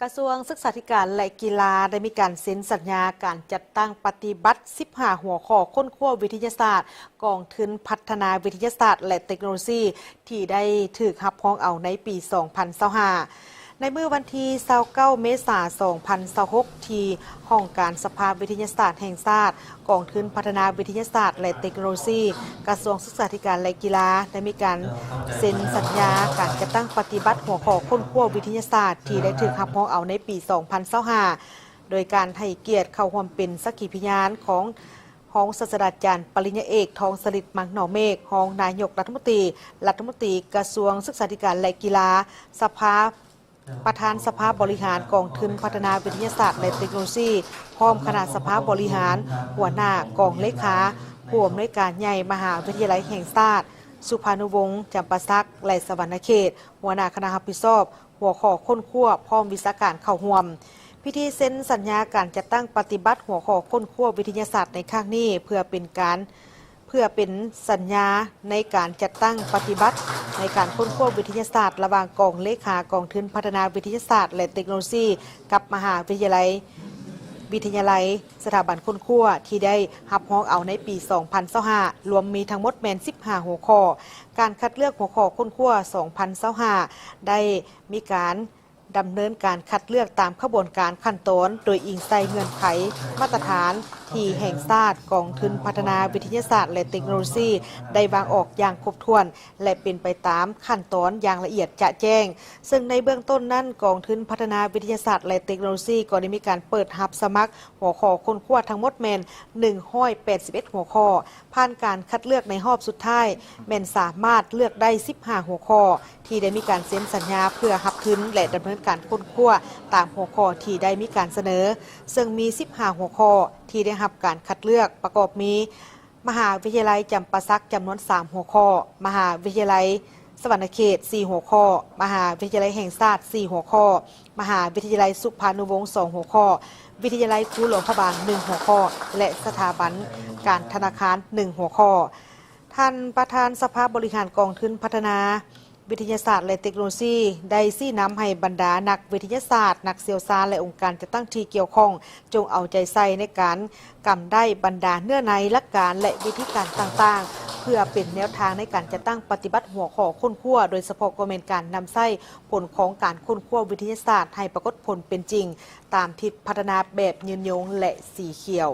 ກະຊວງສຶກສາທິການ ແລະ ກິລາ ໄດ້ມີການເຊັນສັນຍາການຈັດຕັ້ງປະຕິບັດສິບຫ້າຫົວຂໍ້ຄົ້ນຄວ້າວິທະຍາສາດ ກອງທຶນພັດທະນາວິທະຍາສາດ ແລະ ເຕັກໂນໂລຊີ ທີ່ໄດ້ຖືກຮັບຮອງເອົາໃນປີສອງພັນຊາວຫ້າ. ໃນມື້ວັນທີຊາວເກົ້າເມສາສອງພັນຊາວຫົກ ທີ່ຫ້ອງການສະພາວິທະຍາສາດແຫ່ງຊາດ, ກອງທຶນພັດທະນາວິທະຍາສາດ ແລະ ເຕັກໂນໂລຊີ, ກະຊວງສຶກສາທິການ ແລະ ກິລາ ໄດ້ມີການເຊັນສັນຍາການຈັດຕັ້ງປະຕິບັດຫົວຂໍ້ຄົ້ນຄວ້າວິທະຍາສາດ ທີ່ໄດ້ຖືກຮັບຮອງເອົາໃນປີສອງພັນຊາວຫ້າ ໂດຍການໃຫ້ກຽດເຂົ້າຮ່ວມເປັນສັກຂີພະຍານຂອງຮອງສາດສະດາຈານປະລິນຍາເອກ ທອງສະລິດ ມັງໜໍເມກ, ຮອງນາຍົກລັດຖະມົນຕີ, ລັດຖະມົນຕີກະຊວງສຶກສາທິການ ແລະ ກິລາ, ສະພາ ປະທານສະພາບໍລິຫານກອງທຶນພັດທະນາວິທະຍາສາດ ແລະ ເຕັກໂນໂລຊີ, ພ້ອມຄະນະສະພາບໍລິຫານ, ຫົວໜ້າກອງເລຂາ, ຜູ້ອຳນວຍການໃຫຍ່ມະຫາວິທະຍາໄລແຫ່ງຊາດ, ສຸພານຸວົງ, ຈຳປາສັກ ແລະ ສະຫວັນນະເຂດ, ຫົວໜ້າຄະນະຮັບຜິດຊອບຫົວຂໍ້ຄົ້ນຄວ້າ ພ້ອມວິຊາການເຂົ້າຮ່ວມ. ພິທີເຊັນສັນຍາການຈັດຕັ້ງປະຕິບັດຫົວຂໍ້ຄົ້ນຄວ້າວິທະຍາສາດໃນຄັ້ງນີ້ ເພື່ອເປັນການ ເພື່ອເປັນສັນຍາໃນການຈັດຕັ້ງປະຕິບັດໃນການຄົ້ນຄວ້າວິທະຍາສາດ ລະຫວ່າງກອງເລຂາກອງທຶນພັດທະນາວິທະຍາສາດ ແລະ ເຕັກໂນໂລຊີ ກັບມະຫາວິທະຍາໄລ, ວິທະຍາໄລ, ສະຖາບັນຄົ້ນຄວ້າ ທີ່ໄດ້ຮັບຮອງເອົາໃນປີສອງພັນຊາວຫ້າ ລວມມີທັງໝົດແມ່ນສິບຫ້າຫົວຂໍ້. ການຄັດເລືອກຫົວຂໍ້ຄົ້ນຄວ້າສອງພັນຊາວຫ້າ ໄດ້ມີການ ດຳເນີນການຄັດເລືອກຕາມຂະບວນການຂັ້ນຕອນ ໂດຍອີງໃສ່ເງື່ອນໄຂມາດຕະຖານທີ່ແຫ່ງຊາດ, ກອງທຶນພັດທະນາວິທະຍາສາດ ແລະ ເຕັກໂນໂລຊີ ໄດ້ວາງອອກຢ່າງຄົບຖ້ວນ ແລະ ເປັນໄປຕາມຂັ້ນຕອນຢ່າງລະອຽດຈະແຈ້ງ. ເຊິ່ງໃນເບື້ອງຕົ້ນນັ້ນ, ກອງທຶນພັດທະນາວິທະຍາສາດ ແລະ ເຕັກໂນໂລຊີ ກໍໄດ້ມີການເປີດຮັບສະໝັກຫົວຂໍ້ຄົ້ນຄວ້າທັງໝົດແມ່ນໜຶ່ງຮ້ອຍແປດສິບເອັດຫົວຂໍ້. ຜ່ານການຄັດເລືອກໃນຮອບສຸດທ້າຍ ແມ່ນສາມາດເລືອກໄດ້ສິບຫ້າຫົວຂໍ້ ທີ່ໄດ້ມີການເຊັນສັນຍາເພື່ອຮັບທຶນ ແລະ ດຳເນີນການຄົ້ນຄວ້າຕາມຫົວຂໍ້ທີ່ໄດ້ມີການສະເໜີ, ເຊິ່ງມີສິບຫ້າຫົວຂໍ້ທີ່ໄດ້ຮັບການຄັດເລືອກ ປະກອບມີ ມະຫາວິທະຍາໄລຈຳປາສັກ ຈຳນວນສາມຫົວຂໍ້, ມະຫາວິທະຍາໄລ ສະຫວັນນະເຂດສີ່ຫົວຂໍ້, ມະຫາວິທະຍາໄລແຫ່ງຊາດສີ່ຫົວຂໍ້, ມະຫາວິທະຍາໄລສຸພານຸວົງສອງຫົວຂໍ້, ວິທະຍາໄລພູຫຼວງພະບາງໜຶ່ງຫົວຂໍ້ ແລະ ສະຖາບັນການທະນາຄານໜຶ່ງຫົວຂໍ້. ທ່ານປະທານສະພາບໍລິຫານກອງທຶນພັດທະນາວິທະຍາສາດ ແລະ ເຕັກໂນໂລຊີ ໄດ້ຊີ້ນຳໃຫ້ບັນດານັກວິທະຍາສາດ, ນັກຊ່ຽວຊານ ແລະ ອົງການຈັດຕັ້ງທີ່ກ່ຽວຂ້ອງ ຈົ່ງເອົາໃຈໃສ່ໃນການກຳໄດ້ບັນດາເນື້ອໃນ, ຫຼັກການ ແລະ ວິທີການຕ່າງໆ ເພື່ອເປັນແນວທາງໃນການຈັດຕັ້ງປະຕິບັດຫົວຂໍ້ຄົ້ນຄວ້າ, ໂດຍສະເພາະກໍແມ່ນການນຳໃຊ້ຜົນຂອງການຄົ້ນຄວ້າວິທະຍາສາດໃຫ້ປາກົດຜົນເປັນຈິງ ຕາມທິດພັດທະນາແບບຍືນຍົງ ແລະ ສີຂຽວ.